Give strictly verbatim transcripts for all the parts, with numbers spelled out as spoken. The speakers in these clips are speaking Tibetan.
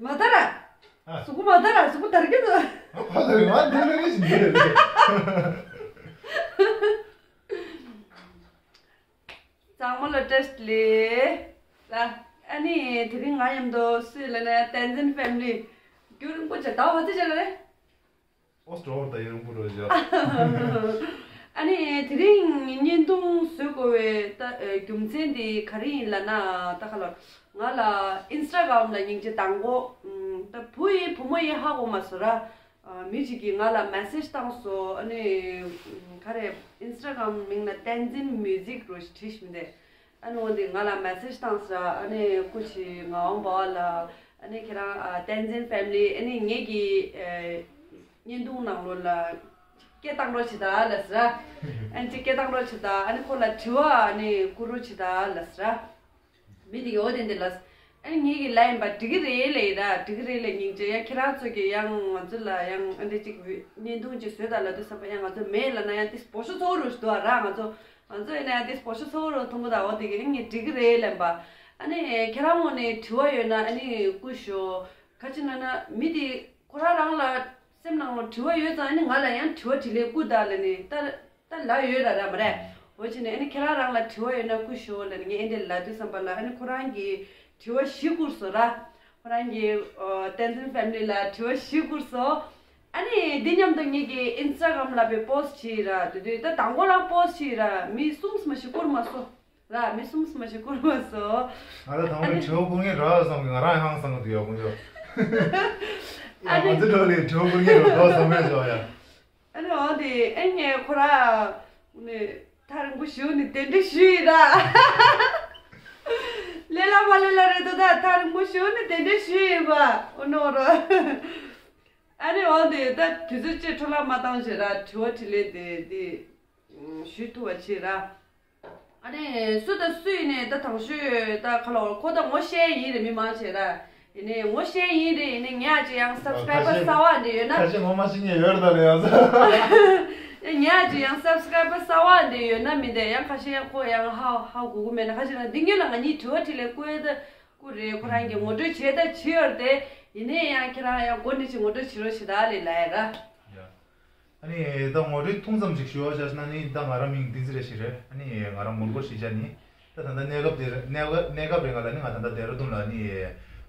མ་དར་ར། ཨ། གཟུགས་པོ་མ་དར་ར། གཟུགས་པོ་དར་གྱི་འདུག་ཨ། ཕ་དར་ར། ང་འདི་ལ་རེ་ཞིག་འདི་རེད། གཙང་མ་ལ་བཀྲ་ཤིས་བདེ་ལེགས། ལ། ཨ་ནི་དེ་རིང་ང་མཉམ་དུ་སུ་ལ་ནི་བསྟན་འཛིན་ཕེ་མི་ལི། རྒྱུན་རིང་པོ་བྱས་ད་བ་ཚི་བྱས་ལ་རེད། ཨོ་སྟྲོ་ད་ཡིན་རིང་པོ་རེད་བཞག་ཨ་ནི་དེ་རིང་བརྙན་ཐུང་བཟོ་དགོས་པའི་ད་རྒྱུ་མཚན་དེ་ག་རེ་ཡིན་ལབ་ན། ད་ག་ལ་ང་ལ་ཨིན་སི་ཊ་གྷ་རམ་ལ་སྙིང་རྗེ་དང་པོ། ད་བུ་ཡིན་བུ་མོ་ཡིན་ཧ་གོ་མ་སོང་ར། མི་གཅིག་གིས་ང་ལ་མེ་སེ་ཇི་བཏང་སོང་། ཨ་ནི་ག་རེ། ཨིན་སི་ཊ་གྷ་རམ་མིང་ལ་བསྟན་འཛིན་མིའུ་ཟིག་རོ་ཞིག་བྲིས་ཤིག་འདི། ཨ་ནི་འོ་འདི་ང་ལ་མེ་སེ་ཇི་བཏང་ཟེར། ཨ་ནི་སྐུ་མཁྱེན་ངག་དབང་འབའ་བ་ལགས། ཨ་ནི་ཁྱེད་རང་ཨ་བསྟན་འཛིན་ཕེ་མི་ལི། ཨ་ནི་ངེད་ཀྱི་ཨ་བརྙན་ཐུང་ནང་ལོགས་ལ་སྐད་བཏང་རོགས་བྱེད་དང་ལབ་ཟེར། ཨ་ནི་ཅིག་སྐད་བཏང་རོགས་བྱེད་དང་། ཨ་ནི་ཁོ་ལ་དྲི་བ་ཨ་ནི་བསྐུར་རོགས་བྱེད་དང་ལབ་ཟེར། མི་དེ་གིས་འོ་དེ་འདི་ལབ། ཨ་ནི་ངེད་ཀྱིས་ལབ་ཡིན་པ། འགྲིག་གི་རེད་ལབ་ཡིན་ར། འགྲིག་གི་རེད་ལབ། སྙིང་རྗེ། ཡང་ཁྱེད་རང་ཚོ་གིས་ཡང་ང་ཚོ་ལ་ཡང་ཨ་འདྲ་ཅིག་བརྙན་ཐུང་ཅིག་བཟོས་དང་ལབ་དུས་ཙམ་པ། ཡང་ང་ཚོ་མེད་ལབ་ན་ཡང་ཏིས་བོ་ཤོ་ཚོ་རུ་ཞིག་འདུག་ཨ་ར། ང་ཚོ་ང་ཚོ་ཡིན་ན་ཡང་ཏིས་བོ་ཤོ་ཚོ་རུ་མཐོང་གི་ད། འོ་དེ་གིས་ངས་འགྲིག་གི་རེད་ལབ་ཡིན་པ། ཨ་ནི་ཁྱེད་རང་ངོས་ནས་དྲི་བ་ཡོད་ན་ཨ་ནི་བསྐུར་ཤོག་ག་ཅི་ན་ན་མི་དེ་ཁོ་རང་རང་ལ་སེམས་ནང་ལ་དྲི་བ་ཡོད་ཙང་། ཨ་ནི་ང་ལ་ཡང་དྲི་བ་དྲིས་ལན་བསྐུར་དང་ལབ་ནི་ད། ད་ལབ་ཡོད་ར་ར་མ་རེད། འོ་བྱས་ནས་ཨ་ནི་ཁྱེད་རང་རང་ལ་དྲི་བ་ཡོད་ན་བསྐུར་ཤོག་ལབ་ནས་ངས་ཨེ་འདྲ་ལབ་དུས་ཙམ་པ་ལ། ཨ་ནི་ཁོ་རང་གིས་དྲི་བ་བཞི་བསྐུར་སོང་ར། ཁོ་རང་གིས་ཨོ་བསྟན་འཛིན་ཕེ་མི་ལི་ལ་དྲི་བ་བཞི་བསྐུར་སོང་། ཨ་ནི་འདི་མཉམ་དུ་ངེད་ཀྱིས་ཨིན་སི་ཊ་གྷ་རམ་ལ་དཔེ་པོ་སི་ཊི་བྱས་ར། དེ་དུས་ད་དང་པོ་རང་པོ་སི་ཊི་བྱས་ར། མི་གསུམ་མ་ཞིག་བསྐུར་མ་སོང་ར། མི་གསུམ་མ་ཞིག་བསྐུར་མ་སོང་། ང་ད་དང་པོ་ཨ་ནི་དྲི་བ་བསྐུར་མཁན་རག་བསམ་གི། ང་རང་ཧང་སང་གི་འདུག་ཡ། དགོངས་ཡོད། ཨ་ང་ནི་ཚོ་འགྲོ་ལས་དྲི་བ་བསྐུར་མཁན་རག་འདུག་བསམ་མེད་བྱུང་ཡ། ཨ་ནི་འོ་དེ་ཨེ་ངས་ཁོ་ར་ནི་ཐག་རིང་པོ་ཞིག་ནས་གདན་འདྲེན་ཞུས་ཡིན་ར། ལས་སླ་མ་ལས་སླ་རེད་དོ། ད་ཐག་རིང་པོ་ཞིག་ནས་གདན་འདྲེན་ཞུས་ཡིན་པ། འོ་ནོ་ར། ཨ་ནི་འོ་དེ་ད་དུས་ཚོད་ཅིག་འཕྲོ་བརླག་མ་བཏང་བྱས་ར། དྲི་བ་དྲིས་ལན་དེ་དེ་ཞུ་ཐུབ་པ་བྱས་ར། ཨ་ནི་སུ་དང་སུ་ཡིན་ནའི་ད་དང་ཤོས་ད་ག་ལ་བར་ཁོ་ད་ངོ་ཤེས་ཡིན་རེད། མི་མང་ཆེ་ར། ཡིན་ནའི་ངོ་ཤེས་ཡིན་རེད། ཡིན་ནའི་ངས་ཨ་ཅེ་ཡང་སབ་སི་ཀ་རའི་བར་གསར་པ་འདི་ཡོད་ན། ཁ་ཤས་ངོ་མ་ཤེས་མཁན་ཡོད་རེད་ད་ལེ་ཡང་། ངས་ཨ་ཅེ་ཡང་སབ་སི་ཀ་རའི་བར་གསར་པ་འདི་ཡོད་ན་མི་འདི་ཡང་ཁ་ཤས་ཡང་ཁོ་ཡང་ཧ་ཧ་གོ་གི་མེད་ན། ཁ་ཤས་ན་འདི་ངོས་ལ་ང་གཉིས་དྲི་བ་དྲིས་ལན་བསྐུར་ཡ་ད་བསྐུར་རེད། ཁོ་རང་གིས་ངོ་སྤྲོད་བྱས་ད་བྱས་ཡོད་རེད་དེ། ཡིན་ནའི་ཡང་ཁྱེད་རང་ཡང་འགོ་ནས་ཅིག་ངོ་སྤྲོད་བྱེད་རོགས་བྱེད་ད་ལེ་ལབ་ཡ་ར། ཡ། ཨ་ནི་ད་ངོ་སྤྲོད་ཐུང་ཙམ་ཞིག་ཞུ་བ་བྱས་ན་ནི། ད་ང་རང་མིང་བསྟན་འཛིན་བཀྲ་ཤིས་རེད། ཨ་ནི་ང་རང་མོན་གྷོ་གཞིས་ཆགས་ནི། ད་ད་ལྟ་གནས་སྐབས་དེ་གནས་སྐབས་གནས་སྐབས་རེ་ང་ལ་ནི་ང་ད་ལྟ་ཌེ་ར་ལྡུན་ལ་ནི་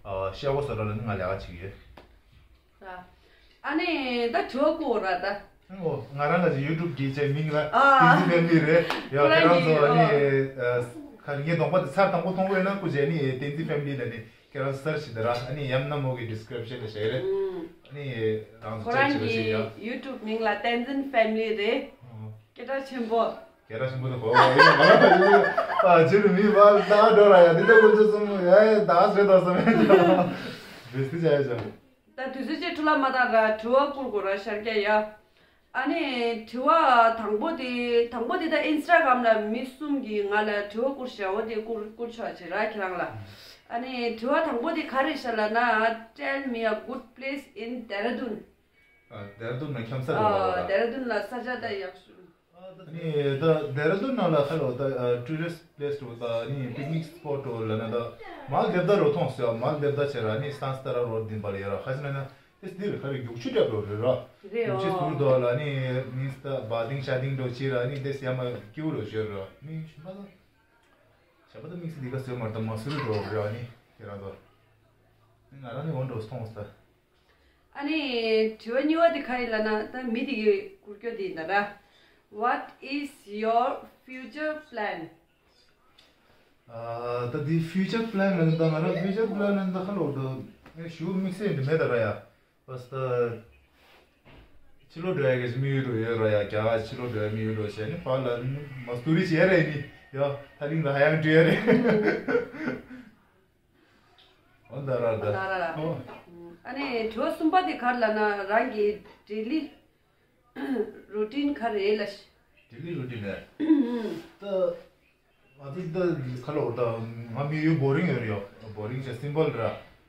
ཨ་ཤེལ་སྒོ་བཟོ་གྲྭ་ལ་ནི་ང་ལས་ཀ་བྱེད་ཀྱི་ཡོད། ཨ་ནི་ད་དྲི་བ་བསྐུར་ར་ད། ཨོ་ང་རང་ལ་ཡུ་ཊུབ་གི་ཅེ་མིང་ལ་ཨ་བསྟན་འཛིན་ཕེ་མི་ལི་རེད་ཡ། ཁོ་ཁྱེད་རང་རང་གི་ཚོ་ཨ་ནི་ཨ་ཨ་ག་རེ་ངའི་གདོང་པ་དེ་ཚར་དང་པོ་མཐོང་དགོས་ན་སྐུ་མཁྱེན་ནི་བསྟན་འཛིན་ཕེ་མི་ལི་ལ་ནི། ཁྱེད་རང་སར་ཞིག་དེ་ར། ཨ་ནི་ཡམ་ན་མོ་གི་ཌི་སི་ཀི་རིབ་ཤན་ལ་བཞག་རེད། ཨ་ནི་རང་ཚོ་ཁོ་རང་ཅེག་བྱེད་རོགས་བྱེད་ཡ། གི་ཡུ་ཊུབ་མིང་ལ་བསྟན་འཛིན་ཕེ་མི་ལི་རེད། ཨོ། སྐད་གྲགས་ཆེན་པོ། སྐད་གྲགས་ཆེན་པོ་དེ་གོ་བ་ཡིན་ང་རང་ལ་ཡིན། ཨ་ཇི་རུ་མི་བ་ལ་ད་འགྲོ་ར་ཡ། འདི་ལྟ་ཀུན་སྤྱོད་གསུམ་ཡ་ཡ་ད་ཟེར་ད་བསམ་ཡ། བེ་སི་ཅ་ཡ་ཅང་། ད་དུས་ཚོད་ཅིག་འཕྲོ་བརླག་མ་བཏང་ར། དྲི་བ་བསྐུར་དགོས་ར་ཤར་རྒྱག་ཡ། ཨ་ནི་དྲི་བ་དང་པོ་དེ་དང་པོ་དེ་ད་ཨིན་སི་ཊ་གྷ་རམ་ལ་མི་གསུམ་གྱིས་ང་ལ་དྲི་བ་བསྐུར་ཤག་འོ་དེ་བསྐུར་བསྐུར་ཆོག་ཅེས་ར་ཁྱེད་རང་ལ། ཨ་ནི་དྲི་བ་དང་པོ་དེ་ག་རེ་ཤག་ལབ་ན། Tell me a good place in Dehradun. ཨ་ཌེ་ར་ལྡུན་ན་འཁྱམ་ས་རེད་པ། ཨ་ཌེ་ར་ལྡུན་ལ་ས་ཆ་ད་ཡག་ཤོས། ཨ་ནི་ད་ཌེ་ར་ལྡུན་ནང་ལ་ཧ་ལོ་ད་ཊུ་རི་སི་ཊི་པི་ལེ་སི་འདྲ་པོ་ད་ནི་པིག་ནིག་སི་པོ་ཊི་འདྲ་པོ་ལབ་ན་ད་མལ་དེབ་ད་རོ་མཐོང་སོང་། མལ་དེབ་ད་བྱས་ར་ནི་སྟན་སི་ད་ར་རོ་ལྡིང་པ་ལ་ཡ་ར། ཁ་ཅིག་ན་ན་ཏེ་སི་འདི་རེད། ཁ་རེ་རྒྱུག་ཆུ་འདྲ་པོ་རེད་ར། རེད་རྒྱུག་ཆུ་ཟུར་འདུག་ལ་ནི་མིང་སི་ད་བ་ཏིང་ཤ་ཏིང་འདྲ་པོ་བྱས་ར་ནི་ཏེ་སི་ཡ་མ་ཀེའུ་རོ་བྱས་ར་ནི་ཞིམ་པ་ད། ཞབས་པ་ད་དམིགས་བསལ་འདི་ག་ཟེར་མ་རེད། ད་མ་སུ་རི་འགྲོ་རེད་ཨ་ནི་ཁྱེད་རང་ཚོ། ང་རང་ནི་འོ་འགྲོ་མཐོང་ས། ཨ་ནི་དྲི་བ་གཉིས་པ་དེ་ག་རེ་ལབ་ན་ད་མི་དེ་གི་སྐུར་སྐྱོ་དེ་ཡིན་ད་ར། What is your future plan? ཨ་ད་དེ་ཕིའུ་ཅར་པི་ལན་ལབ་ན་ད་ང་རང་ཕིའུ་ཅར་པི་ལན་ལབ་ན་ད་ཁ་ལོ་ད་ཞུ་དམིགས་བསལ་འདི་མེད་ད་ར་ཡ། བས་ད། ཕྱི་ལོགས་འགྲོ་ཡ་གི་དམིགས་ཡུལ་འགྲོ་ཡོད་ར་ཡ། རྒྱ་གར་ཕྱི་ལོགས་འགྲོ་ཡ་དམིགས་ཡུལ་འགྲོ་བྱས་ནི་བར་ལ་ནི་མ་སྟོ་རི་བྱས་རེད་ནི་ཡ། ཐ་ལིང་ལ་ཧ་ཡང་འགྲོ་ཡ་རེད། འོ་ད་ར་ད། ད་ར་ར། ཨོ། ཨ་ནི་དྲི་བ་གསུམ་པ་དེ་ག་རེ་ལབ་ན་རང་གི་ཌེ་ལི་རུ་ཊིན་ག་རེ་ལབ་ཤི། ཌེ་ལི་རུ་ཊིན་རེད། ད། ང་ཚོ་འདི་ཁ་ལོ་ད་ང་མི་ཡོད་བོ་རིང་ཡོད་རེད་ཡོ། བོ་རིང་ཆེ་སིམ་པལ་ར།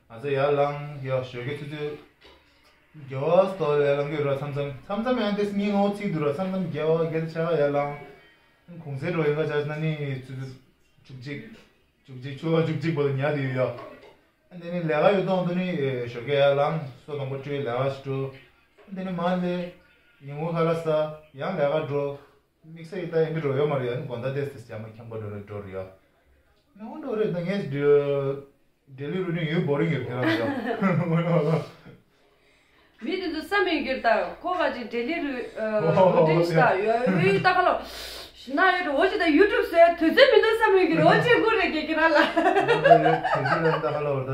ང་ཚོ་ཡར་ལངས་ཡོ་ཞོགས་ཀས་ཆུ་ཚོད་བརྒྱད་པ་ཙམ་ལ་ཡར་ལངས་ཀྱི་ཡོད་ར། མཚམས་མཚམས་མཚམས་མཚམས་ཡང་ཏེ་སྙིང་ངོ་ཚིག་འདུག་ར། མཚམས་མཚམས་བརྒྱད་པ་བརྒྱད་དང་ཕྱེད་ཀ་ཡར་ལངས། གུང་སེང་འགྲོ་ཡོང་ག་ཆ་ན་ནི་ཆུ་ཚོད་བཅུ་གཅིག་བཅུ་གཅིག་ཕྱོགས་བཅུ་གཅིག་བར་དུ་ཉལ་བསྡད་ཡོད་ཡོ། འདི་ནི་ལས་ཀ་ཡོད་དོང་དུ་ནི་ཞོགས་ཀས་ཡར་ལངས། སོ་དང་པོ་བཀྲུས། ལས་ཀ་ཞིག་འགྲོ། འདི་ནི་མ་ལས་ཉིན་གུང་ཁ་ལག་ཟ། ཡང་ལས་ཀ་འགྲོ། དམིགས་བསལ་ཡིན་ད་ཡིན་འགྲོ་ཡོད་མ་རེད། ཡ་ནི་དགོང་དག་ཏེས་ཏེས་ཇ་མ་འཁྱམ་པ་འགྲོ་རེད་འགྲོ་རེད་ཡ། ནི་འོ་འགྲོ་རེད་ད་ངས་འདི། Daily routine ཡོད་boring ཡོད་ཁྱེད་རང་ཚོ། མི་དེ་ཚོ་བསམ་ཡོད་ཀྱི་ད་ཁོ་ག་ཅིག་daily routine ཞིག་ད་ཡོད་ཡོད་ད་ཁ་ལོ། ཞིག་ན་ཡོད་འོ་ཅིག་ད་YouTube བཟོས་དུས་ཚོད་མི་འདུག་བསམ་ཡོད་ཀྱི་རེད། འོ་ཅིག་ཁུར་རེ་གེ་ཁྱེད་རང་ལ། དེ་ཚོ་ལ་ད་ཁ་ལོ་ད།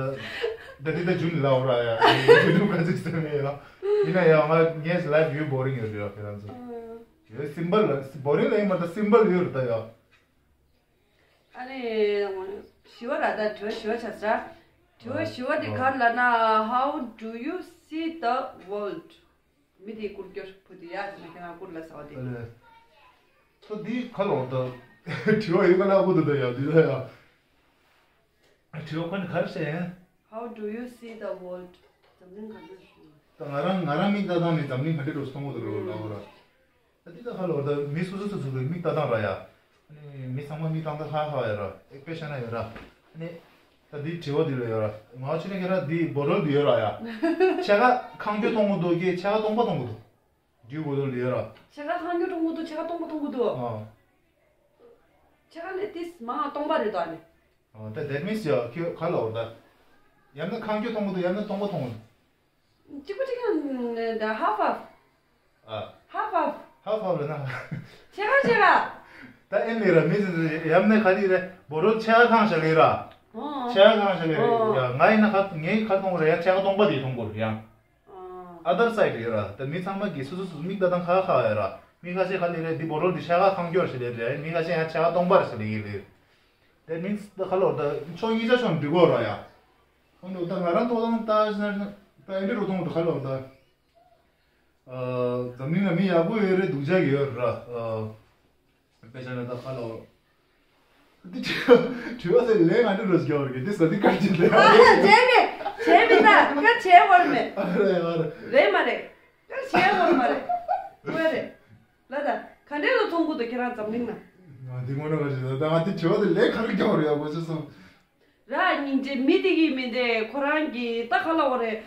ད་དེ་ད་ཇུན་ལའོ་ར་ཡ། YouTube ག་ཅིག་བཟོས་མེད་ཡ། ཡིན་ན་ཡང་ང་ངས་life ཡོད་boring ཡོད་རེད་ཡ་ཁྱེད་རང་ཚོ། ཡོད་simple boring ལ་ཡིན་མ་ད་simple ཡོད་རེད་ད་ཡ། ཨ་ནི། བཞི་བ་ར་ད་དྲི་བ་བཞི་བ་ཆགས་ས། དྲི་བ་བཞི་བ་དེ་ག་རེ་ལབ་ན། How do you see the world? མི་དེའི་སྐུར་སྐྱོར་བུ་དེ་ཡ་དེ་ན་ཁྱེད་རང་སྐུར་ལ་ཟ་བ་དེ། ཨ་ལས། ཁོ་འདི་ག་ལོར་ད། དྲི་བ་ཡོད་ག་ལ་བུ་དུ་ད་ཡ་འདི་ད་ཡ། དྲི་བ་ཁོ་ནི་ག་རེ་བཤད་ཡིན། How do you see the world? འཛམ་གླིང་ག་འདྲ་ཞིག་ད་ང་རང་ང་རང་མིག་ལྟ་སྟངས་ནི་འཛམ་གླིང་ག་འདྲ་འགྲོ་སོང་བ་དུ་རོ་ལ་བོ་ར། ད་འདི་ད་ཧ་ལོ་ད་མི་སོ་སོ་སོ་སོ་གི་མིག་ལྟ་སྟངས་ར་ཡ། ཨ་ནི་མི་ཚང་མ་མིག་ལྟ་སྟངས་ཧ་ཧ་ཡ་ར། ཨེག་པེ་ཤ་ན་ཡ་ར། ཨ་ནི་ད་འདི་དྲི་བ་འདི་ལ་ཡ་ར། ང་ཆུ་ནི་ག་ར་འདི་བོ་རོལ་འདི་ཡ་ར་ཡ། ཕྱེད་ཀ་ཁང་ཁྱོད་མཐོང་གི་འདུག་གི་ཕྱེད་ཀ་སྟོང་པ་མཐོང་གི་འདུག་འདི་བོ་རོལ་འདི་ཡ་ར། ཕྱེད་ཀ་ཁང་ཁྱོད་མཐོང་གི་འདུག་ཕྱེད་ཀ་སྟོང་པ་མཐོང་གི་འདུག་ཨ། ཕྱེད་ཀ་ལས་ཏིས་མང་སྟོང་པ་རེད་དོ་ཨ་ནི། ཨ་ད་that means ཡ་ཁྱོད་ག་ལ་འོར་ད། ཡང་ན་ཁང་ཁྱོད་མཐོང་གི་འདུག་ཡང་ན་སྟོང་པ་མཐོང་གི་འདུག་གཅིག་པ་གཅིག་རྐྱང་། the half half། ཨ། half half། half half ལ་ན། ཕྱེད་ཀ་ཕྱེད་ཀ་ད་ཨེ་ནི་ར་མི་ཡ་མནའ་ག་རི་རེད་བོ་རོལ་ཕྱེད་ཀ་ཁང་ཞག་ལེ་ར། ཨོ། ཕྱེད་ཀ་ཁང་ཞག་ལེ་རེད། ཨོ། ཡ་ང་ཡིན་ན་ག་ངའི་ག་མཐོང་གི་རེད་ཡ་ཕྱེད་ཀ་སྟོང་པ་དེ་མཐོང་གི་རེད་ཡ། ཨོ། other side ཡོད་ར་ད་མི་ཚང་མ་གི་སོ་སོ་སོ་མིག་ལྟ་སྟངས་ཁ་ཁ་ཡོད་ར། མི་ཁ་ཤས་ག་ལེ་རེད་འདི་བོ་རོལ་འདི་ཕྱེད་ཀ་ཁང་ཁྱོད་ཞིག་ལེ་རེད། མི་ཁ་ཤས་ཡང་ཕྱེད་ཀ་སྟོང་པ་ཞིག་ལེ་ཡིན་ལེ། That means ད་ག་ལོར་ད་ཕྱོགས་གཉིས་ཆ་ཕྱོགས་འགྲིག་གོ་ར་ཡ། ཁོང་ཚོ་ད་ང་རང་ཐོག་དང་ད་ད་ཨེ་འདྲ་རུ་མཐོང་གི་འདུག་ག་ལོར་ད། འཛམ་གླིང་ལ་མི་ཡག་པོ་ཡོད་རེད་སྡུག་ཅག་ཡོད་ར། དཔེ་ཆ་ནི་ད་ག་ལོར། འདི་དྲི་བ་དྲི་བ་ཟེར་ལན་ང་འདྲ་རུ་སྐྱོར་གི་འདི་ས་འདི་ག་ཅི་ལས། བྱས་མེད་བྱས་མེད་ད་ག་བྱས་བར་མེད། ཨ་རེ་ཨ་རེ། རེད་མ་རེད། ག་བྱས་བར་མ་རེད། དངོས་རེད། ལ་ད་ག་འདྲས་ལ་མཐོང་གི་འདུག་ཁྱེད་རང་འཛམ་གླིང་ན། ང་འདི་ངོ་ན་ག་ཅི་ད་ང་འདི་དྲི་བ་དེ་ལས་ག་རེ་སྐྱོར་ཡོད་གོ་ཅི་སོང་། ར་སྙིང་རྗེ་མི་དེ་གིས་མི་དེ་ཁོ་རང་གི་ད་ག་ལ་འོ་རེད།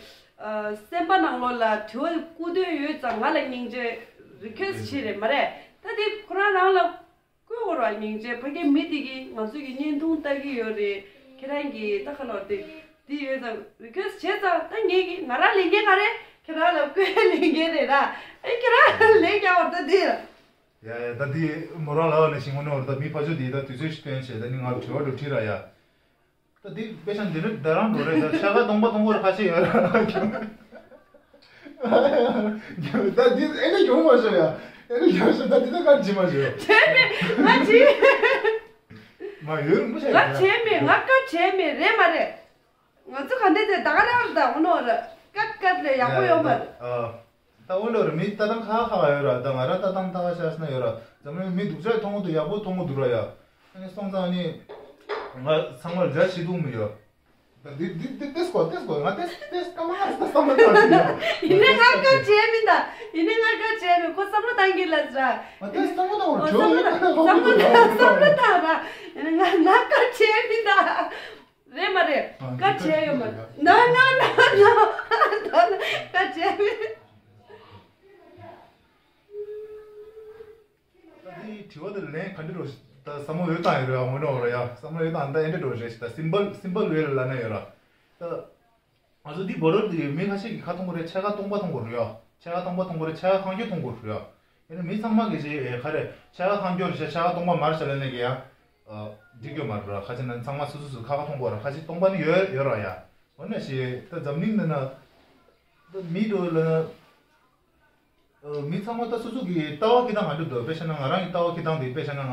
ཨ། སེམས་པ་ནང་ལོགས་ལ་དྲི་བ་བསྐུར་འདོད་ཡོད་ཙང་ང་ལ་སྙིང་རྗེ་request བྱས་རེད་མ་རེད། ད་དེ་ཁོ་རང་རང་ལ་བསྐུར་དགོས་ར་སྙིང་རྗེ་ཕ་གི་མི་དེ་གིས་ང་ཚོ་གི་བརྙན་ཐུང་ལྟ་གི་ཡོད་རེད། ཁྱེད་རང་གི་ད་ག་ལ་འོ་དེ་དེ་ཡོད་ཙང་request བྱས་ཙང་ད་ངས་གི་ང་རང་ལས་འགན་ག་རེད། ཁྱེད་རང་ལ་བསྐུར་ལས་འགན་རེད་ར། ཨེ་ཁྱེད་རང་ལས་རྒྱག་བར་ད་དེ་ར། ཡ་ཡ་ད་དེ་མོ་རང་ལ་བ་ནས་ཤིང་ངོ་ནོར་ད་མི་ཕ་ཆོས་དེ་ད་དུས་ཚོད་ཞིག་སྟོན་བྱས་ད་ནི་ང་དྲི་བ་འགྲོ་ཁྲིད་ར་ཡ། ད་འདི་དཔེ་ཆ་འདི་རེད་ད་རང་འགྲོ་རེད་ད་ཤ་ཁ་སྟོང་པ་སྟོང་པར་ཁ་ཤས་ཡོད་ར། ད་འདི་ཨེ་ནས་ཡོང་མ་ཤོག་ཡ། ཨེ་ནས་ཡོང་ཤོག་ད་འདི་ད་ག་ཇི་མ་ཤོག་བྱས་མེད་ང་ཇི། མ་ཡོད་རུང་མ་ཤེས་ང་བྱས་མེད་ང་བཀའ་བྱས་མེད་རེད་མ་རེད། ང་ཚོ་ག་འདྲས་དེ་ད་ག་རང་ད་འོ་ནོ་ར་ཀད་ཀད་ལས་ཡག་པོ་ཡོད་མ་རེད། ད་འོ་ལོ་ར་མི་ལྟ་སྟངས་ཁ་ཁ་ཡོད་ར་ད་ང་ར་ལྟ་སྟངས་ལྟ་བ་ཤ་ཤ་ན་ཡོད་ར་འཛམ་གླིང་མི་སྡུག་ཅག་མཐོང་གི་འདུག་ཡག་པོ་མཐོང་གི་འདུག་ར་ཡ། ཨ་ནི་སོང་ཙང་ནི་ང་ཚང་མར་རྒྱ་ཆེ་འདུག་མི་ཡོད། ད་འདི་འདི་འདི་ཏེས་གོ་ཏེས་གོ་ང་ཏེས་ཏེས་ཀ་མ་ང་ཏེས་བསམ་བློ་བཏང་ཡིན་ཡིན་ནའི་ང་སྐད་ཆ་བྱས་མིན་ད། ཡིན་ནའི་ང་སྐད་ཆ་བྱས་མིན་ཁོ་བསམ་བློ་བཏང་གི་ལ་ཟ། ང་ཏེས་བསམ་བློ་བཏང་བ་ཁོ་བསམ་བློ་བཏང་བསམ་བློ་བཏང་བསམ་བློ་བཏང་ར། ཡིན་ནའི་ང་ང་སྐད་ཆ་བྱས་མིན་ད། རེད་མ་རེད། ང་སྐད་ཆ་བྱས་ཡོད་མ་རེད། ན་ན་ན་ན་ན་སྐད་ཆ་བྱས་མིན། ད་འདི་དྲི་བ་འདི་ལན་ག་འདྲ་འགྲོ་ད་བསམ་བློ་ཡོད་བཏང་ཡོད་རེད་ངོ་ནོ་ར་ཡ་བསམ་བློ་ཡོད་བཏང་ད་ཨེ་འདྲ་འགྲོ་རེད་ད་simple simple way ལ་ལ་ན་ཡོད་ར་ད། ང་ཚོ་འདི་བོ་རོལ་འདི་མི་ཁ་ཤས་ཀྱིས་ཁ་མཐོང་གི་རེད་ཕྱེད་ཀ་སྟོང་པ་མཐོང་གི་རེད་ཡ་ཕྱེད་ཀ་སྟོང་པ་མཐོང་གི་རེད་ཕྱེད་ཀ་ཁང་ཁྱོད་མཐོང་གི་རེད་ཡ། ཡིན་ན་མི་ཚང་མ་གི་ཞེ་ཡ་ག་རེ་ཕྱེད་ཀ་ཁང་ཁྱོད་རེད་ཕྱེད་ཀ་སྟོང་པ་མར་བྱ་ལ་ནས་གི་ཡ། འགྲིག་གི་མ་རེད་ར་ཁ་ཅིག་ན་ཚང་མ་སུ་སུ་སུ་ཁ་ཁ་མཐོང་གི་ར་ཁ་ཅིག་སྟོང་པ་ནི་ཡོད་ཡོད་ར་ཡ། འོ་ན་ཞེ་ད་འཛམ་གླིང་འདི་ན་ད་མི་འགྲོ་ལ་ན། མི་ཚང་མ་ད་སོ་སོ་གི་ལྟ་བ་ཁྱེར་སྟངས་ག་འདྲ་འདུག་དཔེ་བཞག་ན་ང་རང་གི་ལྟ་བ་ཁྱེར་སྟངས་དེ་དཔེ་བཞག་ན་ང་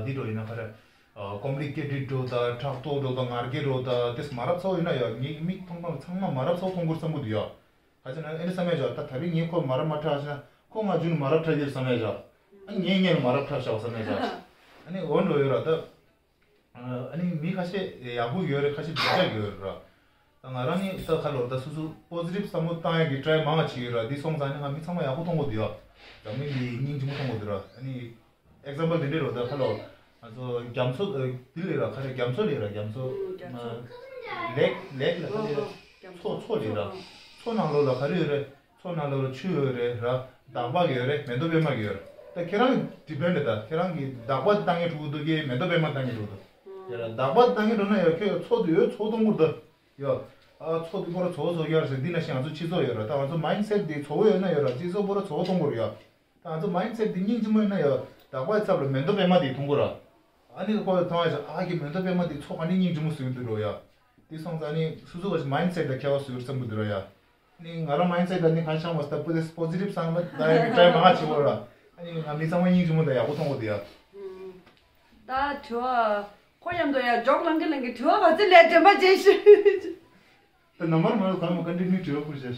འདི་འགྲོ་ཡིན་ན་ག་རེ། complicated འགྲོ་ད་ཕྲག་དོག་འགྲོ་ད་ང་རྒྱལ་འགྲོ་ད་དེ་མ་རབས་ཚོ་ཡིན་ན་ཡ་ངའི་མིག་མཐོང་སྟངས་ཚང་མ་མ་རབས་ཚོ་མཐོང་གི་རེད་བསམ་གི་འདུག་ཡ། ག་ཅི་ན་ཨེ་ནི་བསམ་ཡ་བྱ་ད་ད་རིང་ངས་ཁོ་མ་རབས་མ་ཁྲབ་ཤ་ཁོ་ང་རྒྱུན་མ་རབས་ཁྲབ་ཀྱི་རེད་བསམ་ཡ་བྱ། ཨ་ངས་ངས་མ་རབས་ཁྲབ་བྱ་བསམ་ཡ་བྱ། ཨ་ནི་འོ་འགྲོ་ཡོད་ར་ད། ཨ་ནི་མི་ཁ་ཤས་ཡག་པོ་ཡོད་རེད་ཁ་ཤས་སྡུག་ཅག་ཡོད་རེད་ར། ད་ང་རང་ནི་ས་ཁ་ལོར་ད་སོ་སོ་positive བསམ་བློ་བཏང་ཡག་གི་try མང་བ་བྱེད་ཡོད་ར་འདི་སོང་ཙང་ནི་ང་མི་ཚང་མ་ཡག་པོ་མཐོང་གི་འདུག་ཡ། འཛམ་གླིང་གི་སྙིང་རྗེ་མོ་མཐོང་གི་འདུག་ར་ཨ་ནི་example དེ་འདྲས་རོ་ད་ཁ་ལོར་ང་ཚོ་རྒྱ་མཚོ་འདི་ལས་ར་ཁ་རེ་རྒྱ་མཚོ་ལས་ར་རྒྱ་མཚོ་རྒྱ་མཚོ། ལེགས་ལེགས་ལ་ག་རེ་རེད། མཚོ། མཚོ་ལེགས་ར། མཚོ་ནང་ལོགས་ལ་ག་རེ་ཡོད་རེད། མཚོ་ནང་ལོགས་ལ་ཆུ་ཡོད་རེད་ར། འདག་པ་གི་ཡོད་རེད། མེ་ཏོག་པད་མ་གི་ཡོད་རེད། ད་ཁྱེད་རང་ཌི་པེན་ཌི་རེད། ད་ཁྱེད་རང་གིས་འདག་པ་བཏང་གི་འགྲོ་གི་འདུག་གི་མེ་ཏོག་པད་མ་བཏང་གི་འགྲོ་གི་འདུག་ཡ་ར། འདག་པ་བཏང་གི་འགྲོ་ན་ཡ་ཁྱོད་མཚོ་དེ་ཡོད། མཚོ་གཏོང་དགོས་རེད་ད། ཡ། ཨ་མཚོ་དེ་ཁོ་ར་བཙོག་བཟོ་གི་ཡ་རེད་ཟེར། འདི་ན་ཤི་ང་ཚོ་སྤྱི་ཚོགས་ཡོད་ར། ད་ང་ཚོ་མའིན་སེཊ་དེ་བཙོག་ཡོད་ན་ཡ་ར། སྤྱི་ཚོགས་པོ་ར་བཙོག་གཏོང་དགོས་རེད་ཡ། ད་ང་ཚོ་མའིན་སེཊ་འདི་སྙིང་རྗེ་མོ་ཡིན་ན་ཡང་འདག་པའི་ཚབ་ལ་མེ་ཏོག་པད་མ་དེ་མཐོང་གི་ར། ཨ་ནི་ཁོ་མཐོང་བ་ཡིན་ཙང་ཨ་ཀྱི་མེ་ཏོག་པད་མ་དེ་མཚོ་ག་འདྲ་སྙིང་རྗེ་མོ་བཟོས་འདུག་རོ་ཡ། དེ་སོང་ཙང་ནི་སོ་སོ་ག་ཞིག་མའིན་སེཊ་ལ་ཁྱད་པར་བཟོས་བསམ་གི་འདུག་ར་ཡ། ནི་ང་རང་མའིན་སེཊ་ལ་ནི་གང་ཤང་བ་སྟབས་པོ་དེ་པོ་ཟི་ཊིབ་བསམ་བློ་ད་ཡ་གི་ཊ་རའི་མང་ཆེ་བོ་ར། ཨ་ནི་ང་མི་ཚང་མ་སྙིང་རྗེ་མོ་དང་ཡག་པོ་མཐོང་གི་འདུག་ཡ། ད་དྲི་བ་ཁོ་མཉམ་དུ་ཡ་ཇོག་ལང་གི་ལང་གི་དྲི་བ་ག་ཚོད་ལས་དྲན་པ་བརྗེད་ཤི། ད་ནམ་བར་མ་ལ་གང་མ་ག་འདྲི་མི་དྲི་བ་ཁུར་བྱས།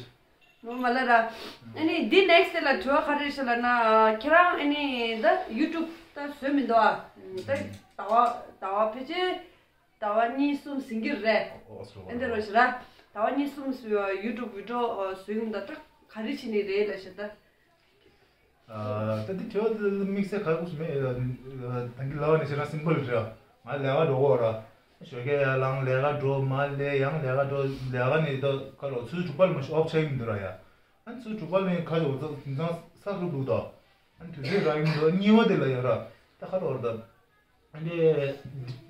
ངོ་མ་ལ་ར། ཨ་ནི་འདི་ནེག་སི་ཊི་ལ་དྲི་བ་ག་རེ་ཞུ་ལ་ན། ཁྱེད་རང་ཨ་ནི་ད་ཡུ་ཊུབ་ད་བཟོས་མི་འདུག་ཨ། ད་ཟླ་བ་ཟླ་བ་ཕལ་ཆེར་ཟླ་བ་གཉིས་གསུམ་ཟིན་གྱི་རེད། ཨོ་ཨོ་སོ། ཨ་འདི་རོ་ཞུ་ར། ཟླ་བ་གཉིས་གསུམ་ཡུ་ཊུབ་བི་ཌི་ཡོ་བཟོས་ཡོང་ད་ད་ག་རེ་བྱེད་ནི་རེད་ལ་ཞུ་ད། ཨ་ད་འདི་དྲི་བ་འདི་དམིགས་བསལ་ག་གུ་སུ་མེད། ད་གི་ལ་བ་ནི་ཞེ་དྲག་སིམ་པལ་རེད། ང་ལས་ཀ་འགྲོ་གོ་ར། ཞོགས་ཀས་ཡར་ལངས་ལས་ཀ་འགྲོ། མར་སླེབས་ཡང་ལས་ཀ་འགྲོ། ལས་ཀ་ནི་ད་ག་ལོ་ཆུ་ཚོད་དྲུག་པ་ལ་མ་ཤོག་ཨོཕ་ཆགས་ཡིན་འདུག་ར་ཡ། ཨ་ནི་ཆུ་ཚོད་དྲུག་པ་ལ་ནི་ཁ་ཆེ་བོ་ཚོ་དེང་སང་ས་རུབ་འདུག་ད། ཨ་ནི་དུས་ཚོད་རག་གི་མི་འདུག་གཉིས་པ་དེ་ལ་ཡ་ར། ད་ག་ལོ་ར་ད། ཨ་ནི་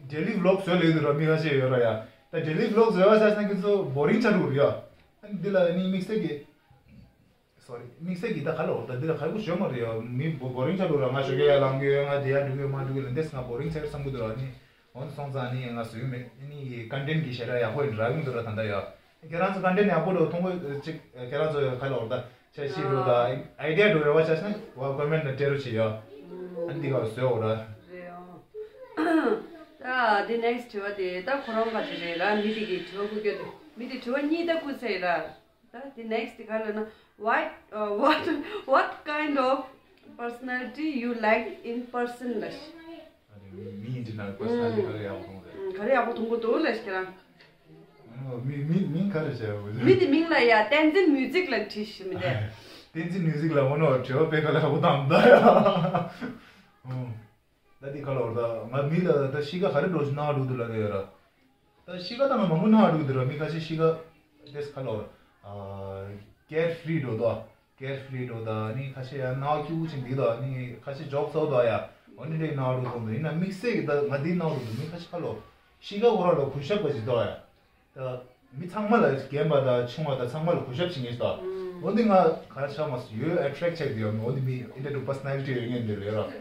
ཌེ་ལི་བི་ལོག་བཟོས་ལེ་འདུག་ར། མི་ཁ་ཤས་ཡོད་ར་ཡ། ད་ཌེ་ལི་བི་ལོག་བཟོས་པ་ཆ་ས་ཁྱེད་ཚོ་བོ་རིང་ཆགས་འགྲོ་གི་རེད་ཡ། ཨ་ནི་འདི་ལ་ནི་དམིགས་བསལ་གྱི། སོ་རི། དམིགས་བསལ་གྱི་ད་ག་ལ་འོ་ད་འདི་ལ་ག་གུ་ཞོན་མ་རེད་ཡ། མི་བོ་བོ་རིང་ཆགས་འགྲོ་ར། ང་ཞོགས་ཀས་ཡར་ལངས་གི་ཡོད། ང་དེ་ཡར་འགྲོ་གི་ཡོད། མར་འགྲོ་གི་ཡོད་ལ་འདི་ང་བོ་རིང་ཆགས་བསམ་གི་འདུག་ར། ནི་འོ་ན་སོང་ཙང་ནི་ང་བཟོས་མེད། ནི་ཀོན་ཊེན་གྱི་ཞེ་དྲག་ཡག་པོ་ཡིན་རག་གི་འདུག་ར། ད་ལྟ་ཡ། ཁྱེད་རང་ཚོ་ཀོན་ཊེན་ཡག་པོ་འགྲོ་མཐོང་གི་ཅིག་ཁྱེད་རང་ཚོ་ག་ལ་འོ་ད་འཆར་གཞི་འགྲོ་ད་ཨའི་ཌི་ཡ་འགྲོ་རེ་བ་ཆ་ཤེས་ན་བ་ཀོ་མེན་ཊི་ན་སྤྲད་རོགས་བྱེད་ཡ། ཨ་འདི་ག་ལ་བཟོས་འོ་ར། རེད་ཨང་། ད་འདི་ནེག་སི་ཊི་དྲི་བ་དེ་ད་ཁོ་རང་ག་ཅིག་རེད་ར། མི་དེ་གི་དྲི་བ་ཁུ་སྐྱོ་དེ། མི་དེ་དྲི་བ་གཉིས་ད་ཁུ་ཚེ་ར། ད་དེ་next དེ་ག་ལ་ན། What, uh, what, what kind of personality you like in person ལ། ཨ་ནི་མི་ཡིན་དུས་ན་པར་སོ་ནལ་ཊི་ག་རེ་ཡག་པོ་མཐོང་རེད། ཨ་ག་རེ་ཡག་པོ་མཐོང་གི་འདུག་ལ་ཞིག་རང་། ཨ་མི་མི་མིང་ག་རེ་བྱས་པ་རེད། མི་དེ་མིང་ལ་ཡ་བསྟན་འཛིན་མིའུ་ཛིག་ལ་བྲིས་ཤི་མི་དེ། བསྟན་འཛིན་མིའུ་ཛིག་ལ་འོ་ནོ་དྲི་བ་དཔེ་ཁ་ལ་ཡག་པོ་བཏང་ད་ཡ། ད་འདི་ག་ལ་བར་ད་ང་མི་ལ་ད་གཤིས་ཀ་ག་རེ་འགྲོ་ཞིག་སྣང་བ་འགྲོ་འདུག་ལ་ཡོད་ར། ད་གཤིས་ཀ་ད་ང་མང་པོ་སྣང་བ་འགྲོ་འདུག་ར། མི་ཁ་ཤས་གཤིས་ཀ་དེས་ག་ལ་བར་ཀེར་ཕི་རི་འགྲོ་དོ། ཀེར་ཕི་རི་འགྲོ་ད་ནི་ཁ་ཤས་ཡང་སྣང་བ་སྐྱིད་པོ་ཅིག་འདུག་ད་ནི་ཁ་ཤས་ཇོག་ཚོགས་དོ་ཡ། འོ་འདི་འདྲའི་སྣང་བ་འགྲོ་མཐོང་འདུག་ཡིན་ན་དམིགས་བསལ་གྱི་ད་ང་འདི་སྣང་བ་འགྲོ་འདུག་མི་ཁ་ཤས་ག་ལ་བར་གཤིས་ཀ་འོ་ར་ལ་གུས་ཞབས་པ་ཅིག་དོ་ཡ། ད་མི་ཚང་མ་ལ་རྒན་པ་དང་ཆུང་བ་དང་ཚང་མ་ལ་གུས་ཞབས་བྱེད་མཁན་ཞིག་དང་། འོ་འདི་ང་ག་ཆགས་མ་སོང་ཡོད། ཨེ་ཊེག་ཆགས་ཀྱི་ཡོད། འོ་འདི་མི་འདི་འདྲ་འདུག་པར་སོ་ནལ་ཊི་ཡོད་མཁན་འདི་རེད་ར།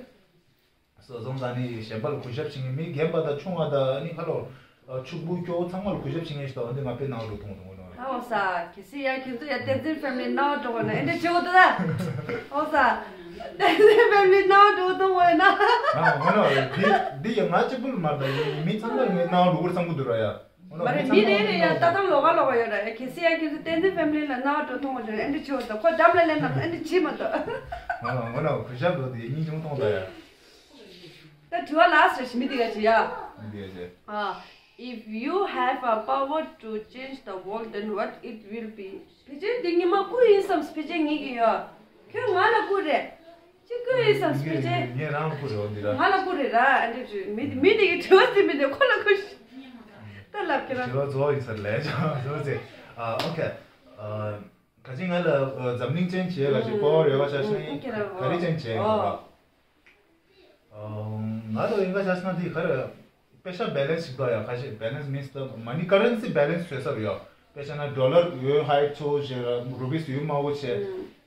སོ་སོང་ཙང་ནི་གཞན་པ་ལ་གུས་ཞབས་བྱེད་མཁན་མི་རྒན་པ་དང་ཆུང་བ་དང་ནི་ཁ་ལོ་ཕྱུག་པོ་སྐྱོ་བོ་ཚང་མ་ལ་གུས་ཞབས་བྱེད་མཁན་ཞིག་དང་འོ་འདི་ང་དཔེ་སྣང་བ་འགྲོ་མཐོང་མཐོང་གི་ནོ་རེད། ཨོ་ས་གལ་སྲིད་ཡ་ཁྱེད་ཚོ་ཡ་བསྟན་འཛིན་ཕེ་མི་ལི་སྣང་བ་འགྲོ་བ་ན་ཨེ་འདྲ་བྱེད་དགོས་འདུག་ད། ཨོ་ས་བསྟན་འཛིན་ཕེ་མི་ལི་སྣང་བ་འགྲོ་མཐོང་བ་ན། ཨ་འོ་ན་འདི་འདི་ཡ་ང་གཅིག་པུ་ལ་མ་རེད་ད། ཡིན་མི་ཚང་མ་ལ་ངས་སྣང་བ་འགྲོ་གི་རེད་བསམ་གི་འདུག་ར་ཡ། མ་རེད། མི་རེ་རེ་ཡང་ལྟ་སྟངས་ལོགས་ཀ་ལོགས་ཀ་ཡོད་ར། གལ་སྲིད་ཡང་ཁྱེད་ཚོ་བསྟན་འཛིན་ཕེ་མི་ལི་ལ་སྣང་བ་འགྲོ་མཐོང་བ་དེ་ཨེ་འདྲ་བྱེད་དགོས་ད། ཁོ་འགྲམ་ལ་སླེབས་ན་ཨེ་འདྲ་བྱེད་མ་ཐུབ། ང་ལ་ང་ལ་གུས་ཞབས་འགྲོ་དེ་སྙིང་རྗེ་མོ་མཐོང་ད་ཡ། ད་དྲི་བ་ལ་སོ་ཞི་མི་དེ་ག་ཅི་ཡ། མི་དེ་ག་ཅི། ཨ། If you have a power to change the world, then what it will be? ཕལ་ཆེར་འདི་ཉི་མ་སྐུ་ཡིན་བསམ། ཕལ་ཆེར་ངེད་ཀྱི་ཡོད། ཁྱོད་ང་ལ་སྐུ་རེད། ཅི་སྐུ་ཡིན་བསམ། ཕལ་ཆེར་ངས་རང་ལ་སྐུ་རེད། འོ་འདི་ར་ང་ལ་སྐུ་རེད་ར། ཨ་འདྲ་བྱོས། མི་མི་དེ་གི་དྲི་བ་དེ་མི་དེ་ཁོ་ལ་སྐུ་ཞིག་ད་ལབ་ཀྱི་ར། དྲི་བ་གཙོ་བོ་ཡིན་ས་ལས་ཀྱང་གཙོ་བོ་ཚེ། ཨ་ཨོ་ཁེ། ཨ་ག་ཅི་ང་ལ་ཨ་འཛམ་གླིང་ཅན་བྱེད་ག་ཅི་པོ་རེ་བ་ཆ་ཤེས་ན་ག་རེ་ཅན་བྱེད་ག་ང་ལ་ཡིན་ག་ཆ་ཤེས་ན་དེ་ག་རེ། པེ་ཤ་བེ་ལེན་སི་ཞིག་དགོས་ཡ། ཁ་ཤས་བེ་ལེན་སི་མིན་སི་ད་མ་ནི་ཀ་རན་སི་བེ་ལེན་སི་བཟོས་ས་རེད་ཡ། དཔེ་བྱས་ན་ཌོ་ལར་ཡོད་ཧའི་ཚོ་བྱས་ར། རུ་པིས་ཡོད་དམའ་བོ་བྱས།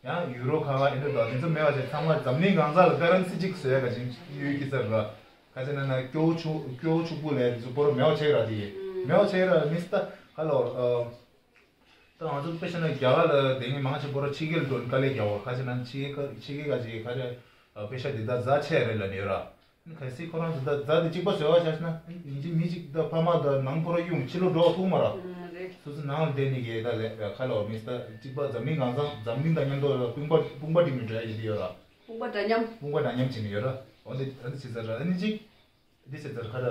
ཡང་ཡུ་རོ་ཁ་ཁ་ཨིན་ཌོ་ཌོ་དེ་ཚོ་མེད་པ་བྱས། ཚང་མ་འཛམ་གླིང་གང་ས་ལ་ཀ་རན་སི་གཅིག་བཟོས་ཡ་ག་ཅིག་ཡོད་ཀྱི་ས་རེད་ར། ཁ་ཅིག་ན་ན་སྐྱོ་བོ་ཆུ་སྐྱོ་བོ་ཕྱུག་པོ་ལས་དེ་ཚོ་པོ་ར་མེད་པ་བྱས་ར། དེ་མེད་པ་བྱས་ར་མིན་སི་ད་ཧ་ལོ། ད་ང་ཚོ་དཔེ་བྱས་ན་རྒྱ་གར་ལ་དེ་ངས་མང་ཆེ་པོ་ར་ཕྱི་རྒྱལ་འགྲོ་ནི་དཀའ་ལས་རྒྱག་པ། ཁ་ཅིག་ན་ཕྱི་རྒྱལ་ཕྱི་རྒྱལ་ག་ཅིག་ག་རེ་པེ་ཤ་དེ་ད་རྫ་ཆེ་རེད་ལབ་ནི་ཡོད་ར། ནི་གལ་སྲིད་ཁོ་རང་ཚོ་ད་རྫ་དེ་གཅིག་པ་བཟོས་པ་ཆ་ཤེས་ན་ཡིན་གཅིག་མིན་གཅིག་ད་ཕ་མ་ད་ནང་ཁོ་རང་གཡུག་ཕྱི་ལོགས་འགྲོ་ཐུབ་མ་ར། ཨང་། རེད། སོ་སོ་ནང་ལ་བསྡད་ནི་གི་ད་ལས་ཁ་ལོ་མིན་སི་ད་གཅིག་པ་འཛམ་གླིང་གང་ཚང་འཛམ་གླིང་དང་མཉམ་དུ་ལ་དཔུང་པ་དཔུང་པ་སྒྲིག་ནི་འགྲོ་ཡ་ཡིན་གྱི་ཡོད་ར། དཔུང་པ་འདྲ་མཉམ། དཔུང་པ་འདྲ་མཉམ་བྱེད་ནི་ཡོད་ར། འོ་འདི་འོ་འདི་བྱེད་ཚར་ར། ཨ་ནི་གཅིག་འདི་བྱེད་ཚར་ཁ་ར།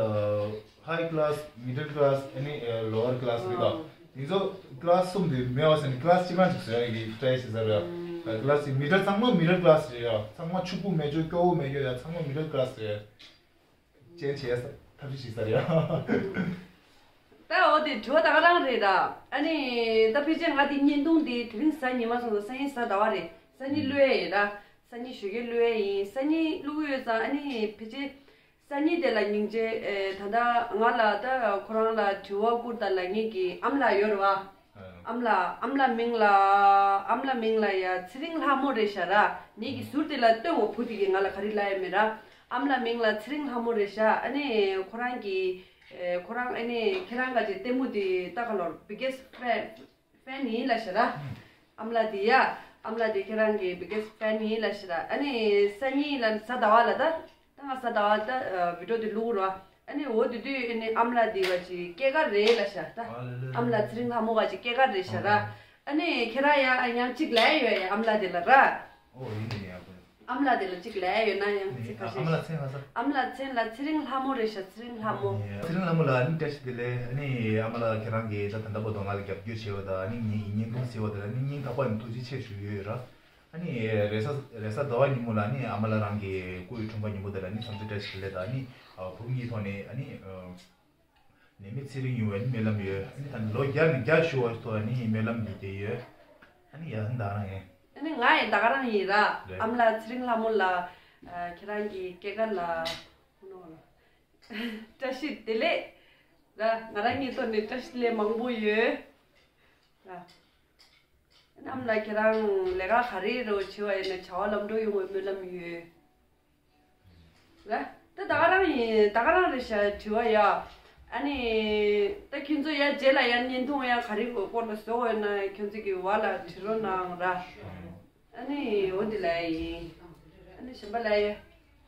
ཧའི་ཀི་ལ་སི། མི་ཌལ་ཀི་ལ་སི། ཨ་ནི་ལོ་ཝར་ཀི་ལ་སི་རེད་ད། ཨང་། འདི་ཚོ་ཀི་ལ་སི་གསུམ་དེ་མེད་པ་ཟེར་ནི་ཀི་ལ་སི་གཅིག་རང་ཅིག་བཟོ་ཡ་གི་ཊ་རའི་བྱེད་ཚར་ར། ཨང་། ཀི་ལ་སི་མི་ཌལ་ཚང་མ་མི་ཌལ་ཀི་ལ་སི་རེད་ཡ། ཚང་མ་ཕྱུག་པོ་མེད་ཅོ་སྐྱོ་བོ་མེད་ཅོ་ཡ། ཚང་མ་མི་ཌལ་ཀི་ལ་སི་རེད། ཅན་བྱས་ཐབས་ཤེས་ཤིག་ས་རེད། ད་འོ་དེ་དྲི་བ་ད་ག་རང་རེད་ར། ཨ་ནི་ད་ཕལ་ཆེར་ང་དེ་བརྙན་ཐུང་དེ་དེ་རིང་གཟའ་ཉི་མ་སོང་ཙང་སང་ཉིན་གཟའ་ཟླ་བ་རེད། སང་ཉིན་བླུག་ཡས་ཡིན་ར། སང་ཉིན་ཞོགས་ཀས་བླུག་ཡས་ཡིན། སང་ཉིན་བླུག་གི་ཡོད་ཙང་ཨ་ནི་ཕལ་ཆེར་སང་ཉིན་དེ་ལ་སྙིང་རྗེ། ཨེ་ད་ལྟ་ང་ལ་ད་ཁོ་རང་ལ་དྲི་བ་བསྐུར་ད་ལ་ངེད་ཀྱི་ཨ་མ་ལགས་ཡོད་རེད་བ། ཨ་མ་ལགས། ཨ་མ་ལགས་མིང་ལ། ཨ་མ་ལགས་མིང་ལ་ཡ་ཚེ་རིང་ལྷ་མོ་རེད་ཤག་ར། ངེད་ཀྱི་ཟུར་དེ་ལ་སྟོན་འོ་བུ་དེ་གིས་ང་ལ་ག་རེ་ལབ་ཡོད་མེད་ར། ཨ་མ་ལགས་མིང་ལ་ཚེ་རིང་ལྷ་མོ་རེད་ཤག་ཨ་ནི་ཁོ་རང་གི། ཨེ་ཁོ་རང་ཨ་ནི་ཁྱེད་རང་ག་ཅིག་ལྟད་མོ་དེ་ལྟ་ག་ལོར་biggest fan fan ཡིན་ལབ་ཤག་ར། ཨ་མ་ལགས་དེ་ཡ། ཨ་མ་ལགས་དེ་ཁྱེད་རང་གི་biggest fan ཡིན་ལབ་ཤག་ར། ཨ་ནི་སང་ཉིན་ལ་གཟའ་ཟླ་བ་ལ་ད། ད་ང་གཟའ་ཟླ་བ་ད་video དེ་བླུག་རོགས། ཨ་ནི་འོ་དེ་དུས་ཨ་ནི་ཨ་མ་ལགས་དེ་ག་ཅིག་སྐྱེས་སྐར་རེད་ལབ་ཤག་ད། ཨ་ལེ་ལེ། ཨ་མ་ལགས་ཚེ་རིང་ལྷ་མོ་ག་ཅིག་སྐྱེས་སྐར་རེད་ཤག་ར། ཨ་ནི་ཁྱེད་རང་ཡང་ཡང་གཅིག་ལབ་ཡོད་ཡ་ཨ་མ་ལགས་དེ་ལ་ར། ཨོ་ཡིན་ནི་ཡ་གོ། ཨ་མ་ལགས་དེ་ལ་གཅིག་ལབ་ཡོད་ན་ཡང་ཨ་ནི་ཚིག་ཁ་ཨ་ཤས་ཨ་མ་ལགས་མཚན་ལ་ས། ཨ་མ་ལགས་མཚན་ལ་ཚེ་རིང་ལྷ་མོ་རེད་ཤག་ཚེ་རིང་ལྷ་མོ། ཨ་ནི་ཚེ་རིང་ལྷ་མོ་ལ་ཨ་ནི་བཀྲ་ཤིས་བདེ་ལེགས། ཨ་ནི་ཨ་མ་ལགས་ཁྱེད་རང་གིས་ད་ད་ལྟ་བར་དུ་ང་ལ་རྒྱབ་སྐྱོར་བྱས་པ་དང་ཨ་ནི་ངའི་བརྙན་ཐུང་གཟིགས་པ་དེ་ལ་ཨ་ནི་སྙིང་ཐག་པ་ནས་ཐུགས་རྗེ་ཆེ་ཞུ་ཡོད་ར། ཨ་ནི་རེས་གཟའ་རེས་གཟའ་ཟླ་བ་ཉིན་མོ་ལ་ཨ་ནི་ཨ་མ་ལགས་རང་གི་སྐུ་ཡི་འཁྲུངས་པ་ཉིན་མོ་དེ་ལ་ཨ་ནི་འཚམས་འདྲི་བཀྲ་ཤིས་བདེ་ལེགས་དང་ཨ་ནི་ཨ་བུ་གཉིས་ཐོག་ནས་ཨ་ནི་ཨ། ནད་མེད་ཚེ་རིང་ཡོང་བའི་སྨོན་ལམ་ཡོད། ཨ་ནི་ད་ལོ་བརྒྱ་ནས་བརྒྱ་བཞུགས་པ་ཐོག་ཨ་ནི་སྨོན་ལམ་འདི་དེ་ཡོད། ཨ་ནི་ཡ་ཧན་ད་རང་ཡིན། ཨ་ནི་ང་ཡི་ད་ག་རང་ཡིན་ར། རེད། ཨ་མ་ལགས་ཚེ་རིང་ལྷ་མོ་ལ། ཨ་ཁྱེད་རང་གི་སྐྱེས་སྐར་ལ། ཨ་ནོ་ལ། བཀྲ་ཤིས་བདེ་ལེགས། ར་ང་རང་གི་ཐོག་ནས་བཀྲ་ཤིས་བདེ་ལེགས་མང་པོ་ཡོད། ར། ཨ་ནི་ཨ་མ་ལགས་ཁྱེད་རང་ལས་ཀ་ག་རེ་རོ་བྱེད་པ་ཡིན་ན་བྱ་བ་ལམ་འགྲོ་ཡོང་བའི་སྨོན་ལམ་ཡོད། ལ། ད་ད་ག་རང་ཡིན་ད་ག་རང་རེད་ཤག་དྲི་བ་ཡ། ཨ་ནི། ད་ཁྱོད་ཚོ་ཡ་རྗེས་ལ་ཡ་བརྙན་ཐུང་ཡ་ག་རེ་སྐོར་ལ་བཟོ་འོས་ན་ཁྱོད་ཚོ་གི་བ་ལ་དྲི་རོགས་གནང་ར། ཨ་ནི་འོ་འདི་ལ་ཡིན། ཨ་ནི་གཞན་པ་ལ་ཡ།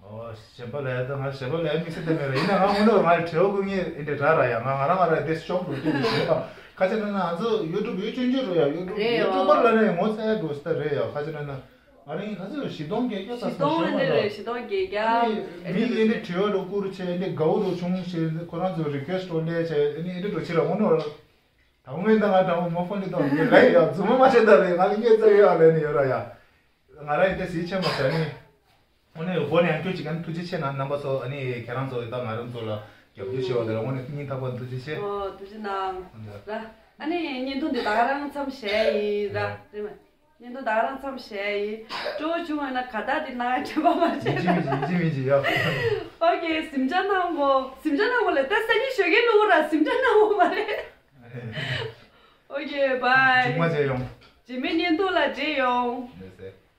ཨོ་གཞན་པ་ལ་ཡ་ད་ང་གཞན་པ་ལ་ཡ་དམིགས་བསལ་དེ་མེད་ར། ཡིན་ན་ང་དངོས་གནས་ང་དྲི་བ་བསྐུར་མཁན་ཨེ་འདྲ་ར་ར་ཡ། ང་ང་རང་ང་རང་དེ་ཤོག་འགྲོ་དུས་ཡིན་པ། ཁ་ཆེ་ན་ན་ང་ཚོ་ཡུ་ཊུབ་ཡུ་ཆུང་ཆུང་རུ་ཡ་ཡུ་ཊུབ་རེད་ཡོ། ཡུ་ཊུབ་པར་ལ་ནས་ངོ་ཚ་ཡ་འགྲོ་སྲིད་ད་རེད་ཡ། ཁ་ཆེ་ན་ན། ང་རང་གི་ག་ཚོད་བཞི་སྟོང་བརྒྱད་བརྒྱ་ཙམ་བཞི་སྟོང་ཨེ་འདྲ་རེད། བཞི་སྟོང་བརྒྱད་བརྒྱ། ཨ་ནི་མི་ཨེ་འདྲ་དྲི་བ་རུ་བསྐུར་བྱས་ཨེ་འདྲ་དགའ་བོ་རུ་བྱུང་ཞེས་ཁོ་རང་ཚོ་རི་ཀུ་ཨེ་སི་ཊི་རུ་སླེབས་བྱས་ཨ་ནི་ཨེ་འདྲ་རུ་ཕྱི་ལ་འོང་ནོ། ད་དངོས་ད་ང་དྲང་མོ་མོ་ཕོན་ལི་དང་ངས་ལ་ཡ་རྫུན་མ་མ་བྱེད་ད་རེད། ང་ལ་ངས་ཚ་ཡོད་ཨ་ལས་ནི་ཡོད་ར་ཡ། ང་རང་ཡི་དེ་སི་ཆེན་མ་ཟ་ནི། དངོས་གནས་སྒོ་ནས་ཡང་སྐྱོ་ཅིག་ག་ནི་ཐུགས་རྗེ་ཆེ་གནང་རྣམ་པ་ཚོ། ཨ་ནི་ཁྱེད་རང་ཚོ་ད་ང་རང་ཚོ་ལ་རྒྱབ་སྐྱོར་བྱས་པ་དེ་ལ་དངོས་གནས་སྙིང་ཐག་པ་ནས་ཐུགས་རྗེ་ཆེ། ཨོ་ཐུགས་རྗེ་གནང་། ཨོ་ལ། ཨ་ནི་བརྙན་ཐུང་འདི་ད་ག་རང་མཚམས་བཞག་ཡིན་ར། རེད། རེད་མ། བརྙན་ཐུང་ད་ག་རང་མཚམས་བཞག་ཡིན། སྤྲོ་བོ་བྱུང་བ་ན་ག་ད་འདི་ནང་དྲན་པ་མ་ཡིན་བྱེད་ཅི་ན། མི་བྱེད་ཡིན་གཅི་མི་བྱེད་ཡ། ཨོ་ཁེ་གཟིམ་འཇག་གནང་གོ་གཟིམ་འཇག་གནང་གོ་ལ་ད་སང་ཉིན་ཞོགས་ཀས་བླུག་ར་གཟིམ་འཇག་གནང་གོ་མ་རེད། ཨོ་ཁེ་བྷའི། མཇུག་མ་བྱས་ཡོང་། རྗེས་མའི་བརྙན་ཐུང་ལ་མཇལ་ཡོང་། ལགས་སེ།